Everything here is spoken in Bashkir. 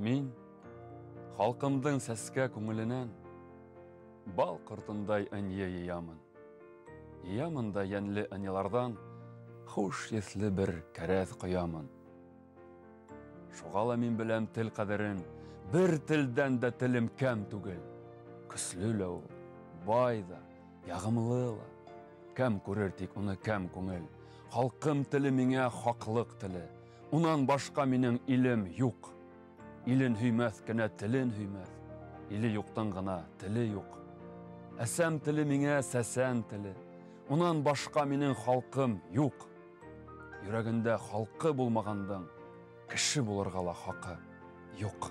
Мин халҡымдың сәскә күңеленән бал ҡортондай ынйы йыямын. Йыямын да йәнле ынйыларҙан хуш еҫле бер кәрәҙ ҡоямын. Шуға ла мин беләм тел ҡәҙерен, бер телдән дә телем кәм түгел. Көслө лә ул, бай ҙа, яғымлы ла. Кәм күрер тик уны кәм күңел. Халҡым теле миңә хаҡлыҡ теле. Унан башҡа минең илем юҡ. Илен һөймәҫ кенә телен һөймәҫ. Иле юҡтың ғына теле юҡ. Әсәм теле миңә сәсән теле. Унан башҡа минең халҡым юҡ. Йөрәгендә халҡы булмағандың кеше булырға ла хаҡы юҡ.